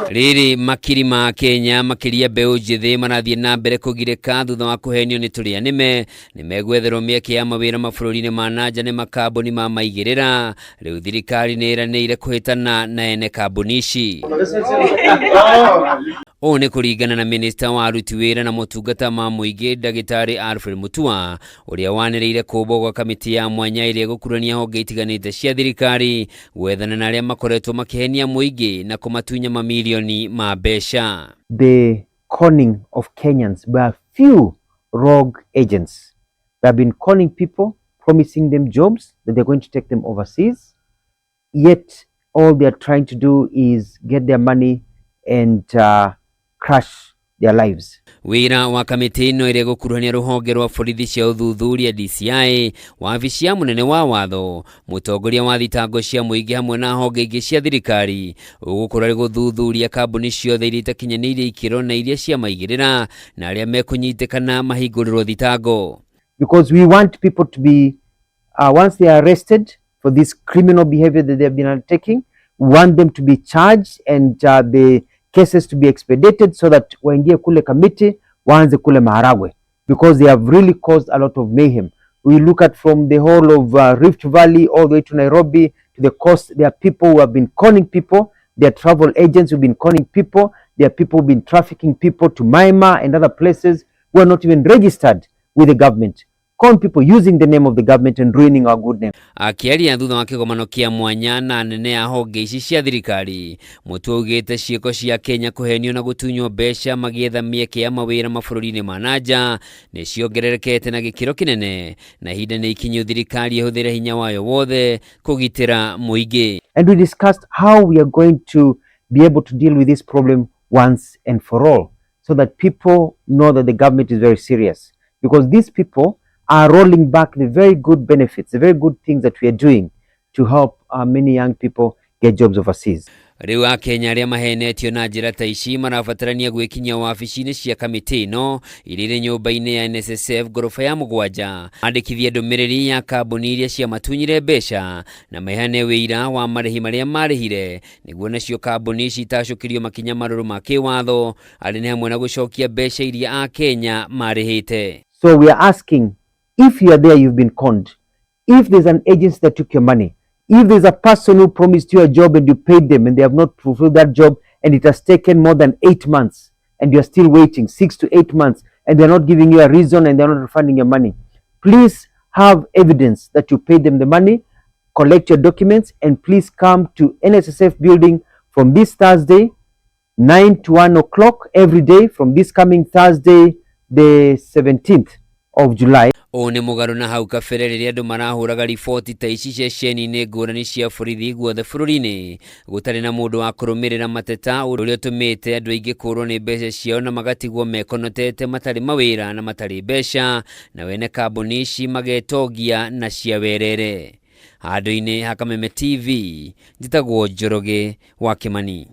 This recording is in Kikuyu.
Rĩrĩ makiri ma Kenya makĩria mbeũ njĩthĩ marathiĩ na mbere kũgirĩka thutha wa kũhenio nĩ tũrĩa nĩme nĩ megwetherwo mĩeke ya mawĩra mabũrũri-inĩ ma nanja nĩ makambuni ma maigĩrĩra. Rĩu thirikari nĩ ĩranĩire kũhĩtana na ene kambuni ici. Ũũ nĩ kũringana na minista wa aruti wĩra na motungata ma mũingĩ ndagĩtarĩ Alfred Mutua, ũrĩa wanĩrĩire kũmbwo gwa kamĩtĩ ya mwanya ĩrĩa ĩgũkuruhania honge itiganĩte cia thirikari gwethana na arĩa makoretwo makĩhenia mũingĩ na kũmatunya mamirioni ma mbeca. The conning of Kenyans by a few rogue agents. They have been conning people, promising them jobs that they're going to take them overseas. Yet all they are trying to do is get their money and crash their lives. Wĩra wa kamĩtĩ ĩno ĩrĩa ĩgũkuruhania rũhonge rwa borithi cia ũthuthuria DCI, wabici ya mũnene wa watho, mũtongoria wa thitango cia mũingĩ hamwe na honge ingĩ cia thirikari, ũgũkorwo arĩ gũthuthuria kambuni ciothe iria itakinyanĩirie ikĩro na iria cia maigĩrĩra na arĩa mekũnyitĩkana mahingũrĩrwo thitango. Because we want people to be, once they are arrested for this criminal behavior that they have been undertaking, we want them to be charged and the cases to be expedited so that waingie kule Kamiti, waanze kule maharagwe, because they have really caused a lot of mayhem. We look at from the whole of Rift Valley all the way to Nairobi, to the coast, there are people who have been conning people, there are travel agents who've been conning people, there are people who've been trafficking people to Myanmar and other places who are not even registered with the government. Con people using the name of the government and ruining our good name. Akĩaria thutha wa kĩgomano kĩa mwanya na anene a honge ici cia thirikari, Mutua augĩte ciĩko cia Kenya kũhenio na gũtunywo mbeca magĩetha mĩeke ya mawĩra mabũrũri-inĩ ma nanja nĩ ciongererekete na gĩkĩro kĩnene, na ihinda nĩ ikinyu thirikari ĩhũthĩre hinya wayo wothe kũgitĩra mũingĩ. And we discussed how we are going to be able to deal with this problem once and for all, so that people know that the government is very serious. Because these people are rolling back the very good benefits, the very good things that we are doing to help many young people get jobs overseas. Rĩu akenya arĩa mahenetio na njĩra ta ici marabatarania gwĩkinyia wabici-inĩ cia kamĩtĩ ĩno iria irĩ nyũmba-inĩ ya NSSF ngoroba ya 7, andĩkithie ndũmĩrĩri ya kambuni iria ciamatunyire mbeca na maheane wĩira wa marĩhi marĩa marĩhire, nĩguo nacio kambuni ici itacũkĩrio makinya marũrũ ma kĩwatho, arĩ nĩ hamwe na gũcokia mbeca iria akenya marĩhĩte. So we are asking, if you are there, you've been conned. If there's an agency that took your money, if there's a person who promised you a job and you paid them and they have not fulfilled that job and it has taken more than 8 months and you're still waiting 6 to 8 months and they're not giving you a reason and they're not refunding your money, please have evidence that you paid them the money, collect your documents, and please come to NSSF building from this Thursday, 9 to 1 o'clock every day from this coming Thursday, the 17th of July. Ũũ nĩ mũgarũ na hau kabere rĩrĩa andũ marahũraga riboti ta ici ceceni-inĩ ngũrani cia borithi guothe bũrũri-inĩ gũtarĩ na mũndũ wa kũrũmĩrĩra mateta, ũndũ ũrĩa ũtũmĩte andũ aingĩ kũũrwo nĩ mbeca ciao na magatigwo mekonotete matarĩ mawĩra na matarĩ mbeca, na wene kambuni ici magetongia na cia werere. Handũ-inĩ ha Kameme TV, njĩtagwo Njoroge wa Kĩmani.